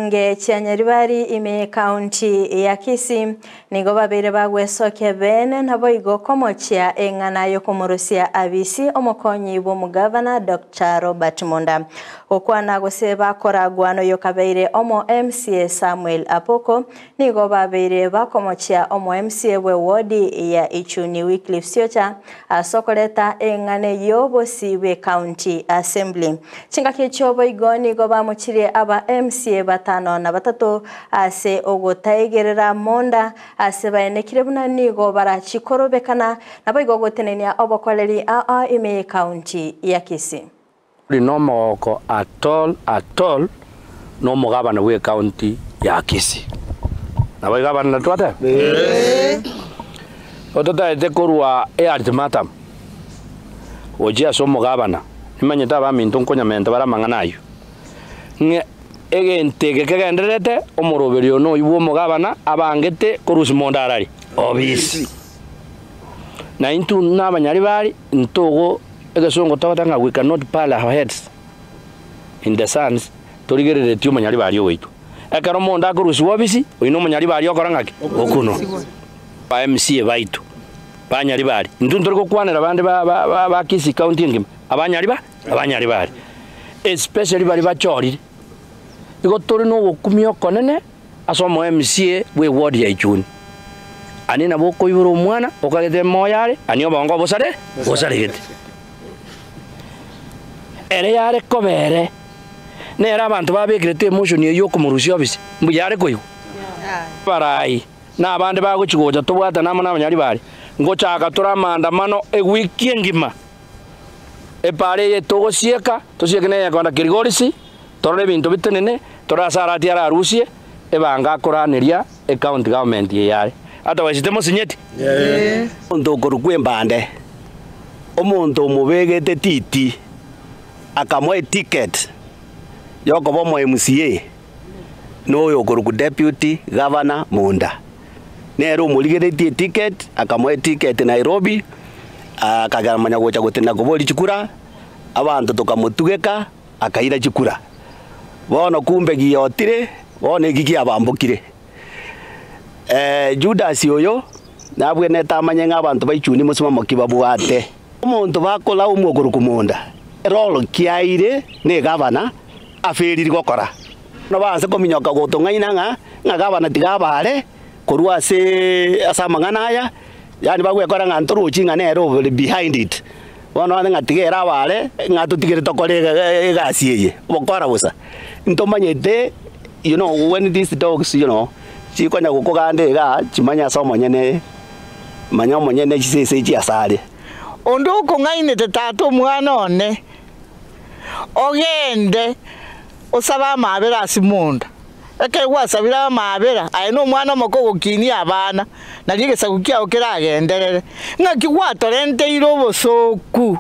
Chibunge chia Nyaribari ime y'ekaunti ya Kisii nigo babeire bagwesokia bene naboigo komochia eng'ana y'okomorosia abisi omokonyi bw'omogavana Dr. Robert Monda. Gokwana gose bakoragwa noyo kabeire omo MCA Samuel Apoko nigo babeire bakomochia omo MCA bwe wodi ya Ichuni Wycliffe Siocha ase okoreta eng'ana y'obosi bwe County Assembly. Chingaki echio boigo nigo bamochirie aba MCA batano na batato ase ogotaigerera monda ase baenekire buna nigo barachikorobekana naboigo gotenenia obokoreri aa ime y'ekaunti ya Kisii. Ori nomogoko at all at all na omogabana bwe county ya Kisii. Nabo iga abana twateba? Ototaete korwa eultimatum gochia ase omogabana, nimanyete abaminto nkonyamenta bare amang'ana ayio, ng'a egento eke kegendererete omoroberio one oyio bwa omogabana abangete korusia monto arari obisi. Na intwe na abanyaribari ntogo egesongo togoteba ng'a we cannot bury our heads in the sands torigereretie omonyaribari ogoitwa. Ekero omonto akorusiwa obisi, oyio na omonyaribari okora ng'aki? Okunwa. Ba MCA baito, banyaribari, intwe ntori gokwanera abande ba ba ba Kisii county engima, abanyariba abanyaribari, especially baria bachorire. Igo tore na ogokumia okonene ase omo MCA bwa eward ya Ichuni. Ani nabo okoibora omwana okagete moyo are, ani obongo obosare bosaregete. Ere yare koba ere, nere abanto babekerete emotion eyio okomorusia obisi, mbuya are koigwa? Abarai na abande bagochi gocha tobwatane amo nabanyaribari, ngochaka tore amaandamano ewiki engima. Epaara eye togosieka, tosieke neye kogenda Kilgoris, torore ebinto bitenene, torore ase arati ararusie, ebango akoraneria ecounty government eye are. Otherwise temosinyeti? Omonto okorokwa embande, omonto omobegete titi, akamoa eticket yokoba omo MCA, na oyo okorokwa deputy governor Munda. Nere omorigeretie eticket, akamoa eticket Nairobi, akagamanya gocha gotenena koboria chikura, abanto tokamotugeka, akaira chikura. Bono kumbe giotire, bono eki kiabambokire. Judas oyo nabwenerete amanye ng'a abanto ba ichuni mosimamo ki babwate. Omonto bakolaumu okorokwa monda, eroro kiaire na egavana aferiri gokora. Bono baanse kominyoka gotong'aina ng'a ng'a gavana tiga abare korwa ase ase amang'ana aya, yaani bagwekora ng'a ntorochi ng'a nere ore behind it. Bono onye ng'a tiga ere abare ng'a totigere tokore egasi eye, obokora bosa. Ntomanyete you know when these dogs you know chikonya gokoganda igaa chimanye ase omonyene manya omonyene chisese echi ase are. Onde okong'ainete tata omwana one, ogende osabe amaabera ase monda. Ekero gwasabire amaabera, aye nomwana omoke ogokinia abana, nario egesaku kiao keragenderere. Ng'aki gwatorenteire obosooku?